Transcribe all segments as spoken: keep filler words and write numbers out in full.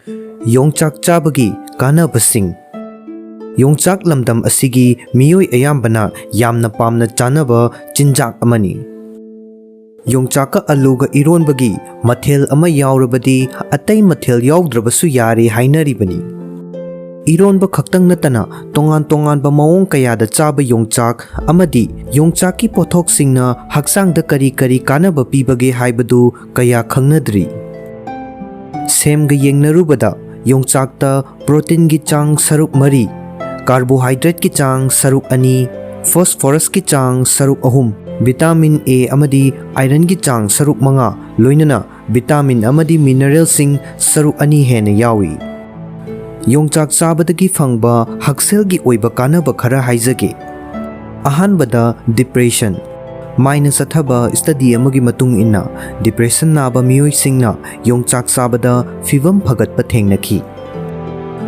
ꯌꯣꯡꯆꯥꯛ ꯆꯥꯕꯒꯤ ꯀꯥꯟꯅꯕꯁꯤꯡ꯫ ꯌꯣꯡꯆꯥꯛ ꯂꯝꯗꯝ ꯑꯁꯤꯒꯤ ꯃꯤꯑꯣꯏ ꯑꯌꯥꯝꯕꯅ ꯌꯥꯝꯅ ꯄꯥꯝꯅ ꯆꯥꯅꯕ ꯆꯤꯟꯖꯥꯛ ꯑꯃꯅꯤ꯫ ꯌꯣꯡꯆꯥꯛꯀ ꯑꯂꯨꯒ ꯏꯔꯣꯟꯕꯒꯤ ꯃꯊꯦꯜ ꯑꯃ ꯌꯥꯎꯔꯕꯗꯤ ꯑꯇꯩ ꯃꯊꯦꯜ ꯌꯥꯎꯗ꯭ꯔꯕꯁꯨ ꯌꯥꯔꯦ ꯍꯥꯏꯅꯔꯤꯕꯅꯤ꯫ ꯏꯔꯣꯟꯕ ꯈꯛꯇꯪ ꯅꯠꯇꯅ ꯇꯣꯉꯥꯟ ꯇꯣꯉꯥꯟꯕ ꯃꯑꯣꯡ ꯀꯌꯥꯗ ꯆꯥꯕ ꯌꯣꯡꯆꯥꯛ ꯑꯃꯗꯤ ꯌꯣꯡꯆꯥꯛꯀꯤ ꯄꯣꯠꯊꯣꯛꯁꯤꯡꯅ ꯍꯛꯆꯥꯡꯗ ꯀꯔꯤ ꯀꯔꯤ ꯀꯥꯟꯅꯕ ꯄꯤꯕꯒꯦ ꯍꯥꯏꯕꯗꯨ ꯀꯌꯥ ꯈꯪꯅꯗ꯭ꯔꯤ꯫ ꯁꯦꯝꯒ ꯌꯦꯡꯅꯔꯨꯕꯗ ꯌꯣꯡꯆꯥꯛꯇ ꯄ꯭ꯔꯣꯇꯤꯟꯒꯤ ꯆꯥꯡ ꯁꯔꯨꯛ ꯃꯔꯤ, ꯀꯥꯔꯕꯣꯍꯥꯏꯗ꯭ꯔꯦꯠꯀꯤ ꯆꯥꯡ ꯁꯔꯨꯛ ꯑꯅꯤ, ꯐꯣꯁꯐꯣꯔꯁꯀꯤ ꯆꯥꯡ ꯁꯔꯨꯛ ꯑꯍꯨꯝ, ꯚꯤꯇꯥꯃꯤꯟ ꯑꯦ ꯑꯃꯗꯤ ꯑꯥꯏꯔꯟꯒꯤ ꯆꯥꯡ ꯁꯔꯨꯛ ꯃꯉꯥ, ꯂꯣꯏꯅꯅ ꯚꯤꯇꯥꯃꯤꯟ ꯑꯃꯗꯤ ꯃꯤꯅꯔꯦꯜꯁꯤꯡ ꯁꯔꯨꯛ ꯑꯅꯤ ꯍꯦꯟꯅ ꯌꯥꯎꯏ꯫ ꯌꯣꯡꯆꯥꯛ ꯆꯥꯕꯗꯒꯤ ꯐꯪꯕ ꯍꯛꯁꯦꯜꯒꯤ ꯑꯣꯏꯕ ꯀꯥꯟꯅꯕ ꯈꯔ ꯍꯥꯏꯖꯒꯦ꯫ ꯑꯍꯥꯟꯕꯗ, ꯗꯤꯄ꯭ꯔꯦꯁꯟ꯫ ꯃꯥꯏꯅ ꯆꯠꯊꯕ ꯁ꯭ꯇꯗꯤ ꯑꯃꯒꯤ ꯃꯇꯨꯡ ꯏꯟꯅ, ꯗꯤꯄ꯭ꯔꯦꯁꯟ ꯅꯥꯕ ꯃꯤꯑꯣꯏꯁꯤꯡꯅ ꯌꯣꯡꯆꯥꯛ ꯆꯥꯕꯗ ꯐꯤꯚꯝ ꯐꯒꯠꯄ ꯊꯦꯡꯅꯈꯤ꯫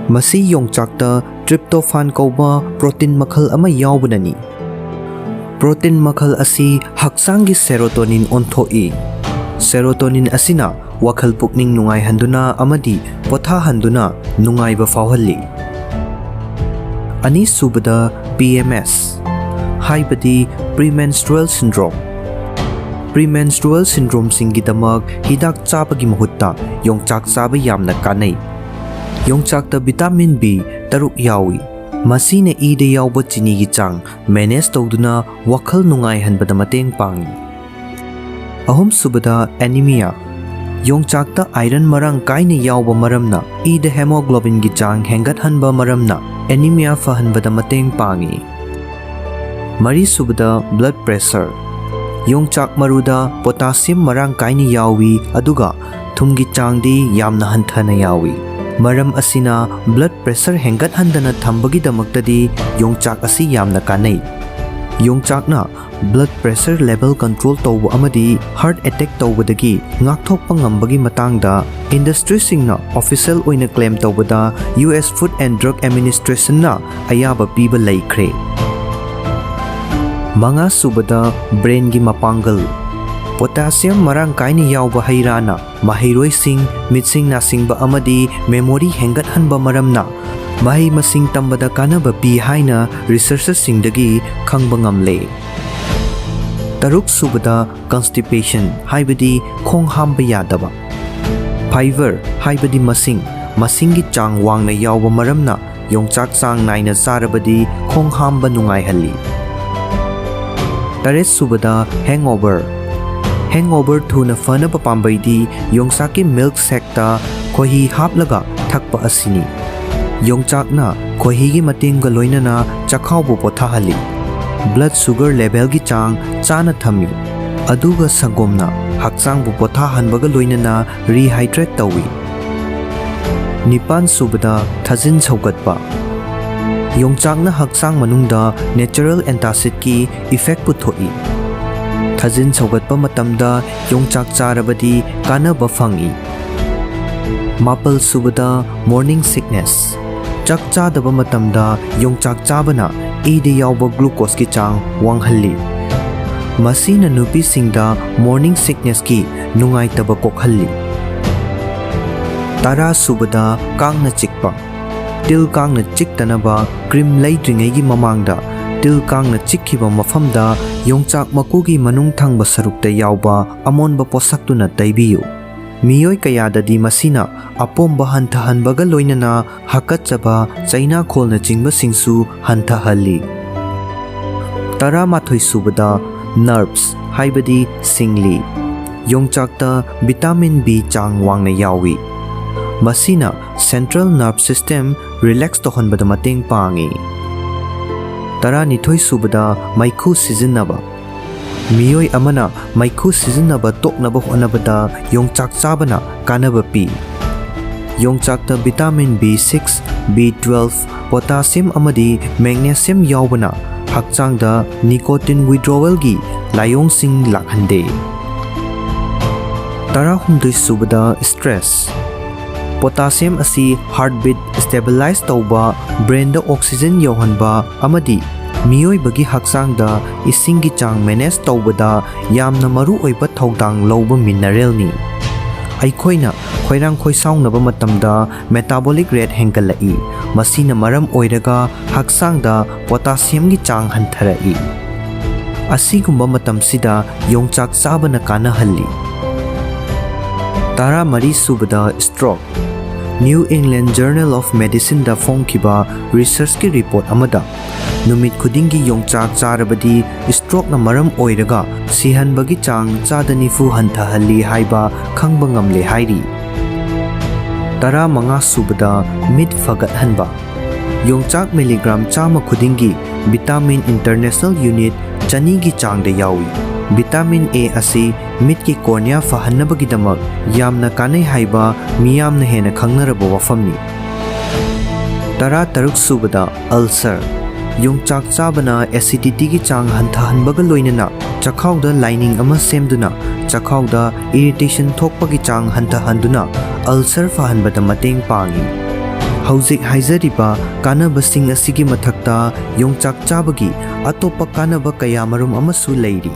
ꯃꯁꯤ ꯌꯣꯡꯆꯥꯛꯇ ꯇ꯭ꯔꯤꯞꯇꯣꯐꯥꯟ ꯀꯧꯕ ꯄ꯭ꯔꯣꯇꯤꯟ ꯃꯈꯜ ꯑꯃ ꯌꯥꯎꯕꯅꯅꯤ꯫ ꯄ꯭ꯔꯣꯇꯤꯟ ꯃꯈꯜ ꯑꯁꯤ ꯍꯛꯆꯥꯡꯒꯤ ꯁꯦꯔꯣꯇꯣꯅꯤꯟ ꯑꯣꯟꯊꯣꯛꯏ꯫ ꯁꯦꯔꯣꯇꯣꯅꯤꯟ ꯑꯁꯤꯅ ꯋꯥꯈꯜ ꯄꯨꯛꯅꯤꯡ ꯅꯨꯡꯉꯥꯏꯍꯟꯗꯨꯅ ꯑꯃꯗꯤ ꯄꯣꯊꯥꯍꯟꯗꯨꯅ ꯅꯨꯡꯉꯥꯏꯕ ꯐꯥꯎꯍꯜꯂꯤ꯫ ꯑꯅꯤꯁꯨꯕꯗ, ꯄꯤ ꯑꯦꯝ ꯑꯦꯁ, ꯍꯥꯏꯕꯗꯤ ꯄ꯭ꯔꯤꯃꯦꯟꯁꯇ꯭ꯔꯨꯑꯦꯜ ꯁꯤꯟꯗ꯭ꯔꯣꯝ꯫ ꯄ꯭ꯔꯤꯃꯦꯟꯁꯇ꯭ꯔꯨꯑꯦꯜ ꯁꯤꯟꯗ꯭ꯔꯣꯝꯁꯤꯡꯒꯤꯗꯃꯛ ꯍꯤꯗꯥꯛ ꯆꯥꯕꯒꯤ ꯃꯍꯨꯠꯇ ꯌꯣꯡꯆꯥꯛ ꯆꯥꯕ ꯌꯥꯝꯅ ꯀꯥꯟꯅꯩ꯫ ꯌꯣꯡꯆꯥꯛꯇ ꯚꯤꯇꯥꯃꯤꯟ ꯕꯤ ꯇꯔꯨꯛ ꯌꯥꯎꯏ꯫ ꯃꯁꯤꯅ ꯏꯗ ꯌꯥꯎꯕ ꯆꯤꯅꯤꯒꯤ ꯆꯥꯡ ꯃꯦꯅꯦꯖ ꯇꯧꯗꯨꯅ ꯋꯥꯈꯜ ꯅꯨꯡꯉꯥꯏꯍꯟꯕꯗ ꯃꯇꯦꯡ ꯄꯥꯡꯏ꯫ ꯑꯍꯨꯝꯁꯨꯕꯗ, ꯑꯦꯅꯤꯃꯤꯌꯥ꯫ ꯌꯣꯡꯆꯥꯛꯇ ꯑꯥꯏꯔꯟ ꯃꯔꯥꯡ ꯀꯥꯏꯅ ꯌꯥꯎꯕ ꯃꯔꯝꯅ ꯏꯗ ꯍꯦꯃꯣꯒ꯭ꯂꯣꯕꯤꯟꯒꯤ ꯆꯥꯡ ꯍꯦꯟꯒꯠꯍꯟꯕ ꯃꯔꯝꯅ ꯑꯦꯅꯤꯃꯤꯌꯥ ꯐꯍꯟꯕꯗ ꯃꯇꯦꯡ ꯄꯥꯡꯏ꯫ ꯃꯔꯤꯁꯨꯕꯗ, ꯕ꯭ꯂꯗ ꯄ꯭ꯔꯦꯁꯔ꯫ ꯌꯣꯡꯆꯥꯛ ꯃꯔꯨꯗ ꯄꯣꯇꯥꯁꯤꯌꯝ ꯃꯔꯥꯡ ꯀꯥꯏꯅ ꯌꯥꯎꯏ, ꯑꯗꯨꯒ ꯊꯨꯝꯒꯤ ꯆꯥꯡꯗꯤ ꯌꯥꯝꯅ ꯍꯟꯊꯅ ꯌꯥꯎꯏ꯫ ꯃꯔꯝ ꯑꯁꯤꯅ ꯕ꯭ꯂꯗ ꯄ꯭ꯔꯦꯁꯔ ꯍꯦꯟꯒꯠꯍꯟꯗꯅ ꯊꯝꯕꯒꯤꯗꯃꯛꯇꯗꯤ ꯌꯣꯡꯆꯥꯛ ꯑꯁꯤ ꯌꯥꯝꯅ ꯀꯥꯟꯅꯩ꯫ ꯌꯣꯡꯆꯥꯛꯅ ꯕ꯭ꯂꯗ ꯄ꯭ꯔꯦꯁꯔ ꯂꯦꯚꯦꯜ ꯀꯟꯇ꯭ꯔꯣꯜ ꯇꯧꯕ ꯑꯃꯗꯤ ꯍꯥꯔꯠ ꯑꯦꯇꯦꯛ ꯇꯧꯕꯗꯒꯤ ꯉꯥꯛꯊꯣꯛꯄ ꯉꯝꯕꯒꯤ ꯃꯇꯥꯡꯗ ꯏꯟꯗꯁꯇ꯭ꯔꯤꯁꯤꯡꯅ ꯑꯣꯐꯤꯁꯤꯌꯦꯜ ꯑꯣꯏꯅ ꯀ꯭ꯂꯦꯝ ꯇꯧꯕꯗ U S food and drug ꯑꯦꯗꯃꯤꯅꯤꯁꯇ꯭ꯔꯦꯁꯟꯅ ꯑꯌꯥꯕ ꯄꯤꯕ ꯂꯩꯈ꯭ꯔꯦ꯫ ꯃꯉꯥꯁꯨꯕꯗ, ꯕ꯭ꯔꯦꯟꯒꯤ ꯃꯄꯥꯡꯒꯜ꯫ Potassium ꯃꯔꯥꯡ ꯀꯥꯏꯅ ꯌꯥꯎꯕ ꯍꯩ ꯔꯥꯅ ꯃꯍꯩꯔꯣꯏꯁꯤꯡ, ꯃꯤꯠꯁꯤꯡ ꯅꯥꯁꯤꯡꯕ ꯑꯃꯗꯤ memory ꯍꯦꯟꯒꯠꯍꯟꯕ ꯃꯔꯝꯅ ꯃꯍꯩ ꯃꯁꯤꯡ ꯇꯝꯕꯗ ꯀꯥꯟꯅꯕ ꯄꯤ ꯍꯥꯏꯅ researcherꯁꯤꯡꯗꯒꯤ ꯈꯪꯕ ꯉꯝꯂꯦ꯫ ꯇꯔꯨꯛ ꯁꯨꯕꯗ, constipation ꯍꯥꯏꯕꯗꯤ ꯈꯣꯡ ꯍꯥꯝꯕ ꯌꯥꯗꯕ꯫ Fiber ꯍꯥꯏꯕꯗꯤ ꯃꯁꯤꯡ, ꯃꯁꯤꯡꯒꯤ ꯆꯥꯡ ꯋꯥꯡꯅ ꯌꯥꯎꯕ ꯃꯔꯝꯅ ꯌꯣꯡꯆꯥꯛ ꯆꯥꯡ ꯅꯥꯏꯅ ꯆꯥꯔꯕꯗꯤ ꯈꯣꯡ ꯍꯥꯝꯕ ꯅꯨꯡꯉꯥꯏꯍꯜꯂꯤ꯫ ꯇꯔꯦꯠ ꯁꯨꯕꯗ, hangover꯫ Hangover ꯊꯨꯅ ꯐꯅꯕ ꯄꯥꯝꯕꯩꯗꯤ ꯌꯣꯡꯆꯥꯛꯀꯤ milk shakeꯇ ꯈꯣꯏꯍꯤ ꯍꯥꯞꯂꯒ ꯊꯛꯄ ꯑꯁꯤꯅꯤ꯫ ꯌꯣꯡꯆꯥꯛꯅ ꯈꯣꯏꯍꯤꯒꯤ ꯃꯇꯦꯡꯒ ꯂꯣꯏꯅꯅ ꯆꯈꯥꯎꯕꯨ ꯄꯣꯊꯥꯍꯜꯂꯤ꯫ Blood sugar levelꯒꯤ ꯆꯥꯡ ꯆꯥꯅ ꯊꯝꯃꯤ꯫ ꯑꯗꯨꯒ ꯁꯪꯒꯣꯝꯅ ꯍꯛꯆꯥꯡꯕꯨ ꯄꯣꯊꯥꯍꯟꯕꯒ ꯂꯣꯏꯅꯅ rehydrate ꯇꯧꯏ꯫ ꯅꯤꯄꯥꯟ ꯁꯨꯕꯗ, ꯊꯥꯖꯤꯟ ꯁꯧꯒꯠꯄ꯫ ꯌꯣꯡꯆꯥꯛꯅ ꯍꯛꯆꯥꯡ ꯃꯅꯨꯡꯗ natural antacidꯀꯤ effect ꯄꯨꯊꯣꯛꯏ꯫ ꯊꯥꯖꯤꯟ ꯁꯧꯒꯠꯄ ꯃꯇꯝꯗ ꯌꯣꯡꯆꯥꯛ ꯆꯥꯔꯕꯗꯤ ꯀꯥꯟꯅꯕ ꯐꯪꯏ꯫ ꯃꯥꯄꯜ ꯁꯨꯕꯗ, morning sickness꯫ ꯆꯥꯛ ꯆꯥꯗꯕ ꯃꯇꯝꯗ ꯌꯣꯡꯆꯥꯛ ꯆꯥꯕꯅ ꯏꯗ ꯌꯥꯎꯕ glucoseꯀꯤ ꯆꯥꯡ ꯋꯥꯡꯍꯜꯂꯤ꯫ ꯃꯁꯤꯅ ꯅꯨꯄꯤꯁꯤꯡꯗ morning sicknessꯀꯤ ꯅꯨꯡꯉꯥꯏꯇꯕ ꯀꯣꯛꯍꯜꯂꯤ꯫ ꯇꯔꯥ ꯁꯨꯕꯗ, ꯀꯥꯡꯅ ꯆꯤꯛꯄ꯫ ꯇꯤꯜ ꯀꯥꯡꯅ ꯆꯤꯛꯇꯅꯕ cream ꯂꯩꯗ꯭ꯔꯤꯉꯩꯒꯤ ꯃꯃꯥꯡꯗ ꯇꯤꯜ ꯀꯥꯡꯅ ꯆꯤꯛꯈꯤꯕ ꯃꯐꯝꯗ ꯌꯣꯡꯆꯥꯛ ꯃꯀꯨꯒꯤ ꯃꯅꯨꯡ ꯊꯪꯕ ꯁꯔꯨꯛꯇ ꯌꯥꯎꯕ ꯑꯃꯣꯟꯕ ꯄꯣꯠꯁꯛꯇꯨꯅ ꯇꯩꯕꯤꯌꯨ꯫ ꯃꯤꯑꯣꯏ ꯀꯌꯥꯗꯗꯤ ꯃꯁꯤꯅ ꯑꯄꯣꯝꯕ ꯍꯟꯊꯍꯟꯕꯒ ꯂꯣꯏꯅꯅ ꯍꯥꯀꯠꯆꯕ, ꯆꯩꯅꯥꯈꯣꯜꯅꯆꯤꯡꯕꯁꯤꯡꯁꯨ ꯍꯟꯊꯍꯜꯂꯤ꯫ ꯇꯔꯥꯃꯥꯊꯣꯏ ꯁꯨꯕꯗ, nerves ꯍꯥꯏꯕꯗꯤ ꯁꯤꯡꯂꯤ꯫ ꯌꯣꯡꯆꯥꯛꯇ vitamin B ꯆꯥꯡ ꯋꯥꯡꯅ ꯌꯥꯎꯏ꯫ ꯃꯁꯤꯅ central nerve system relax ꯇꯧꯍꯟꯕꯗ ꯃꯇꯦꯡ ꯄꯥꯡꯏ꯫ ꯇꯔꯥꯅꯤꯊꯣꯏ ꯁꯨꯕꯗ, ꯃꯩꯈꯨ ꯁꯤꯖꯤꯟꯅꯕ꯫ ꯃꯤꯑꯣꯏ ꯑꯃꯅ ꯃꯩꯈꯨ ꯁꯤꯖꯤꯟꯅꯕ ꯇꯣꯛꯅꯕ ꯍꯣꯠꯅꯕꯗ ꯌꯣꯡꯆꯥꯛ ꯆꯥꯕꯅ ꯀꯥꯟꯅꯕ ꯄꯤ꯫ ꯌꯣꯡꯆꯥꯛꯇ vitamin B six, B twelve, potassium ꯑꯃꯗꯤ magnesium ꯌꯥꯎꯕꯅ ꯍꯛꯆꯥꯡꯗ nicotine withdrawalꯒꯤ ꯂꯥꯏꯑꯣꯡꯁꯤꯡ ꯂꯥꯛꯍꯟꯗꯦ꯫ ꯇꯔꯥꯍꯨꯝꯗꯣꯏ ꯁꯨꯕꯗ, stress꯫ Potassium ꯑꯁꯤ heartbeat stabilize ꯇꯧꯕ, brainꯗ oxygen ꯌꯧꯍꯟꯕ ꯑꯃꯗꯤ ꯃꯤꯑꯣꯏꯕꯒꯤ ꯍꯛꯆꯥꯡꯗ ꯏꯁꯤꯡꯒꯤ ꯆꯥꯡ ꯃꯦꯅꯦꯖ ꯇꯧꯕꯗ ꯌꯥꯝꯅ ꯃꯔꯨ ꯑꯣꯏꯕ ꯊꯧꯗꯥꯡ ꯂꯧꯕ ꯃꯤꯅꯔꯦꯜꯅꯤ꯫ ꯑꯩꯈꯣꯏꯅ ꯈꯣꯏꯔꯥꯡ ꯈꯣꯏꯁꯥꯎꯅꯕ ꯃꯇꯝꯗ ꯃꯦꯇꯥꯕꯣꯂꯤꯛ ꯔꯦꯠ ꯍꯦꯟꯒꯠꯂꯛꯏ꯫ ꯃꯁꯤꯅ ꯃꯔꯝ ꯑꯣꯏꯔꯒ ꯍꯛꯆꯥꯡꯗ ꯄꯣꯇꯥꯁꯤꯌꯝꯒꯤ ꯆꯥꯡ ꯍꯟꯊꯔꯛꯏ꯫ ꯑꯁꯤꯒꯨꯝꯕ ꯃꯇꯝꯁꯤꯗ ꯌꯣꯡꯆꯥꯛ ꯆꯥꯕꯅ ꯀꯥꯟꯅꯍꯜꯂꯤ꯫ ꯇꯔꯥꯃꯔꯤ ꯁꯨꯕꯗ stroke. New England Journal of Medicineꯗ ꯐꯣꯡꯈꯤꯕ ꯔꯤꯁꯔꯆꯀꯤ ꯔꯤꯄꯣꯔꯠ ꯑꯃꯗ ꯅꯨꯃꯤꯠ ꯈꯨꯗꯤꯡꯒꯤ ꯌꯣꯡꯆꯥꯛ ꯆꯥꯔꯕꯗꯤ ꯁ꯭ꯇ꯭ꯔꯣꯛꯅ ꯃꯔꯝ ꯑꯣꯏꯔꯒ ꯁꯤꯍꯟꯕꯒꯤ ꯆꯥꯡ ꯆꯥꯗ ꯅꯤꯐꯨ ꯍꯟꯊꯍꯜꯂꯤ ꯍꯥꯏꯕ ꯈꯪꯕ ꯉꯝꯂꯦ ꯍꯥꯏꯔꯤ꯫ ꯇꯔꯥꯃꯉꯥ ꯁꯨꯕꯗ ꯃꯤꯠ ꯐꯒꯠꯍꯟꯕ꯫ ꯌꯣꯡꯆꯥꯛ ꯃꯤꯂꯤꯒ꯭ꯔꯥꯝ ꯆꯥꯝꯃ ꯈꯨꯗꯤꯡꯒꯤ ꯚꯤꯇꯥꯃꯤꯟ ꯏꯟꯇꯔꯅꯦꯁꯅꯦꯜ ꯌꯨꯅꯤꯠ ꯆꯅꯤꯒꯤ ꯆꯥꯡꯗ ꯌꯥꯎꯏ꯫ ꯚꯤꯇꯥꯃꯤꯟ ꯑꯦ ꯑꯁꯤ ꯃꯤꯠꯀꯤ ꯀꯣꯔꯅꯤꯌꯥ ꯐꯍꯟꯅꯕꯒꯤꯗꯃꯛ ꯌꯥꯝꯅ ꯀꯥꯟꯅꯩ ꯍꯥꯏꯕ ꯃꯤꯌꯥꯝꯅ ꯍꯦꯟꯅ ꯈꯪꯅꯔꯕ ꯋꯥꯐꯝꯅꯤ꯫ ꯇꯔꯥꯇꯔꯨꯛ ꯁꯨꯕꯗ ꯑꯜꯁꯔ꯫ ꯌꯣꯡꯆꯥꯛ ꯆꯥꯕꯅ ꯑꯦꯁꯤꯗꯤꯇꯤꯒꯤ ꯆꯥꯡ ꯍꯟꯊꯍꯟꯕꯒ ꯂꯣꯏꯅꯅ ꯆꯈꯥꯎꯗ ꯂꯥꯏꯅꯤꯡ ꯑꯃ ꯁꯦꯝꯗꯨꯅ ꯆꯈꯥꯎꯗ ꯏꯔꯤꯇꯦꯁꯟ ꯊꯣꯛꯄꯒꯤ ꯆꯥꯡ ꯍꯟꯊꯍꯟꯗꯨꯅ ꯑꯜꯁꯔ ꯐꯍꯟꯕꯗ ꯃꯇꯦꯡ ꯄꯥꯡꯏ꯫ ꯍꯧꯖꯤꯛ ꯍꯥꯏꯖꯔꯤꯕ ꯀꯥꯟꯅꯕꯁꯤꯡ ꯑꯁꯤꯒꯤ ꯃꯊꯛꯇ ꯌꯣꯡꯆꯥꯛ ꯆꯥꯕꯒꯤ ꯑꯇꯣꯞꯄ ꯀꯥꯟꯅꯕ ꯀꯌꯥꯃꯔꯨꯝ ꯑꯃꯁꯨ ꯂꯩꯔꯤ꯫